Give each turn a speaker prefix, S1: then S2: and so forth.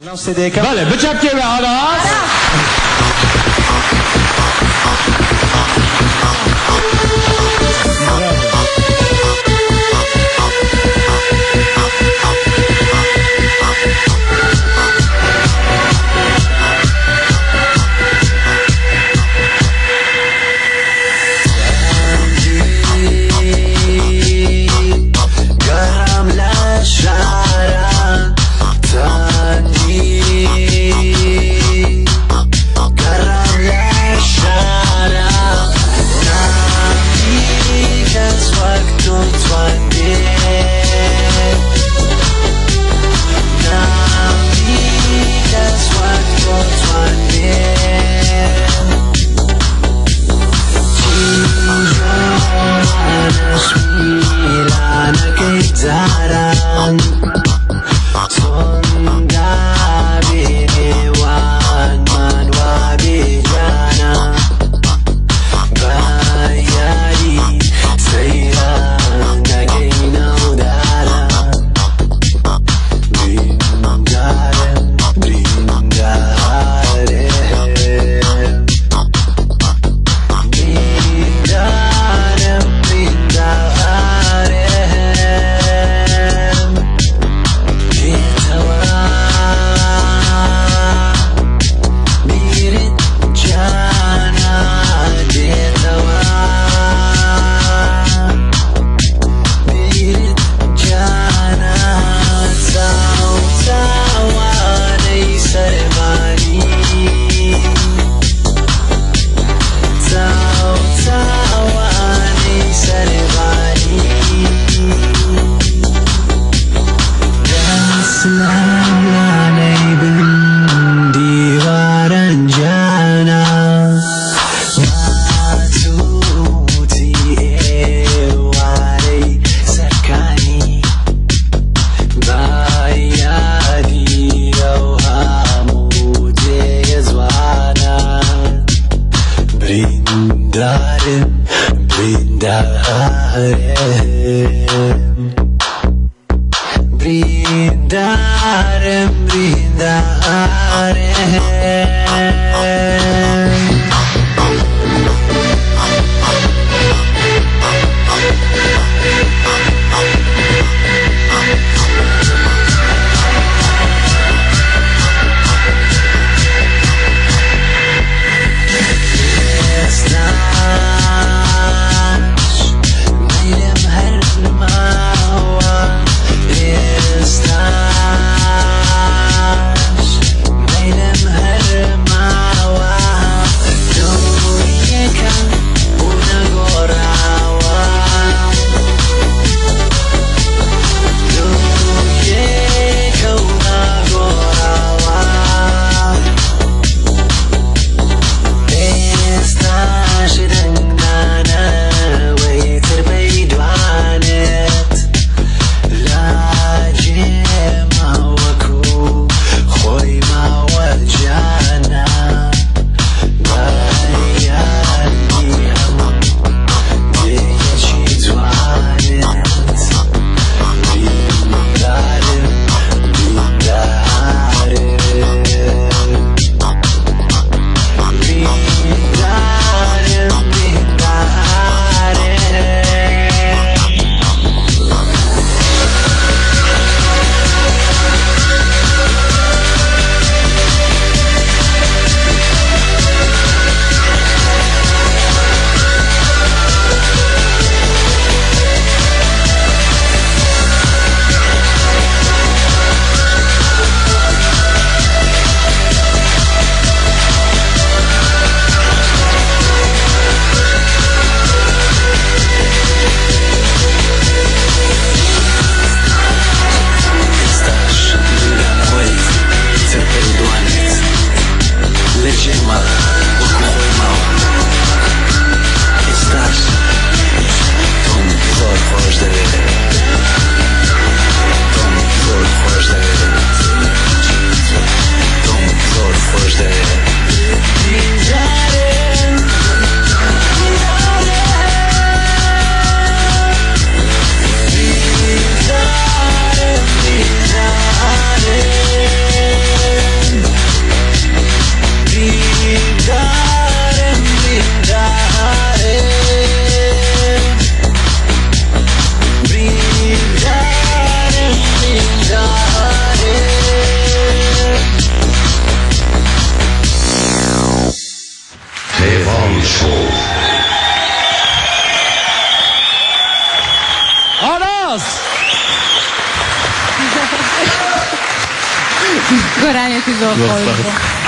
S1: ناو سێدەیەکە.
S2: بەڵێ بچەپکێ ئاراس.
S3: گەڕام لە شاران تەنگی، گەڕام لە شاران نامی کەس وەک تۆ توانێ، نامی کەس وەک تۆ توانێ. میلانەکەی جاران چۆندا بێنێوانمان وا بێگانە، بە یاری سەیرانەکەی ناودارە. بریندارم، بریندارم، بریندارم، بریندارم. بێتەوە بیرت جانا، دێتەوە بیرت جانا. چاو چاوانەی سەرمانی، چاو چاوانەی سەربانی. دەسلاملانەی بن دیواران جانا، ماتووتی ئێوارەی سەرکانی، با یادی ئەو هەموو جێیە جوانە. بریندارم، بریندارم، بریندارم، بریندارم. ئێستاش مەیلم هەر ماوە، ئێستاش مەیلم هەر ماوە.
S2: ئاراس.
S1: گۆرانیەکی زۆر خۆش بوو.